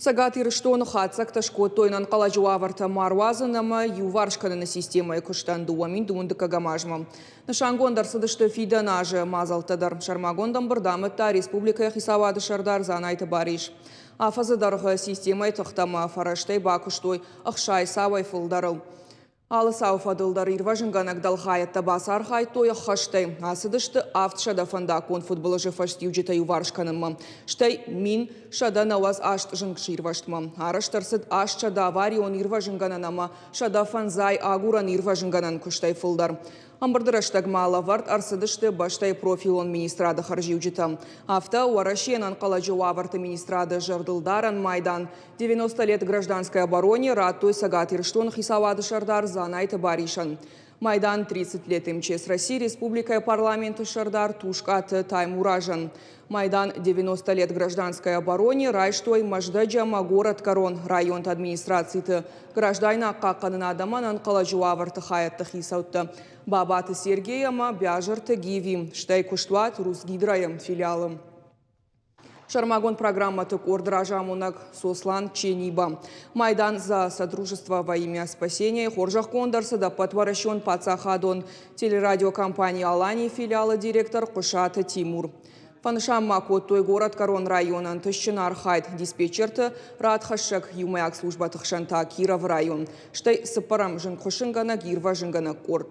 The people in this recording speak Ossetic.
Цӕгат Ирыстоны хатдзӕгтӕ скодтой ӕнӕнхъӕлӕджы уавӕртӕ ма руадзын ӕмӕ иуварс кӕныны системӕйы куыстӕн 2025 азмӕ. Нысангонд ӕрцыдысты фидӕн азы мадзӕлттӕ дӕр. Сӕрмагонд ӕмбырд амыдта республикӕйы хицауады сӕрдар Дзанайты Барис. Афӕдзы дӕргъы системӕйы тыхтӕ ӕмӕ фӕрӕзтӕй бакуыстой 60 цауӕй фылдӕрыл. Алы цауы фӕдыл дӕр ирвӕзынгӕнӕг дӕлхайӕдтӕ бацархайдтой ӕххӕстӕй. Ацыдысты 700 фӕндаггон фыдбылызы фӕстиуджытӕ иуварс кӕнынмӕ, стӕй 1198 зынгсирвӕзтмӕ. Арӕзт ӕрцыд 800 аварион ирвӕзынгӕнӕн ӕмӕ 105 агурӕн-ирвӕзынгӕнӕн куыстӕй фылдӕр. Ӕмбырды рӕстӕгмӕ лӕвӕрд ӕрцыдысты бӕстӕйы профилон министрады хӕрзиуджытӕ. Афтӕ, Уӕрӕсейы ӕнӕнхъӕлӕджы уавӕрты министрады зӕрдылдарӕн майдан 90 лет гражданской обороне радтой Цӕгат Ирыстоны хицауады сӕрдар Дзанайты Барисӕн. Майдан 30 лет МЧС России республикӕйы парламенты сӕрдар Тускъаты Таймуразӕн. Майдан 90 лет гражданской обороне райстой Мӕздӕджы ӕмӕ горӕтгӕрон районты администрациты граждайнаг хъахъхъӕнынад ӕмӕ ӕнӕнхъӕлӕджы уавӕрты хайӕдты хицӕуттӕ Бабаты Сергей ӕмӕ Биазырты Гиви, стӕй куыстуат Русгидройы филиалы. Сӕрмагонд программӕты къорд разамонӕг Сослан Чениба. Майдан за содружество во имя спасения хорзӕхгонд ӕрцыд ӕппӕтуӕрӕсеон паддзахадон телерадиокомпани «Алани» филиалы директор Хъуысаты Тимур. Фӕнысан ма кодтой горӕтгӕрон районы ӕнтыстджын архайд диспетчерты радхӕссӕг иумӕйаг службӕты хсӕн та Кировы район, стӕй цыппӕрӕм зынгхуыссынгӕнӕг-ирвӕзынгӕнӕг къорд.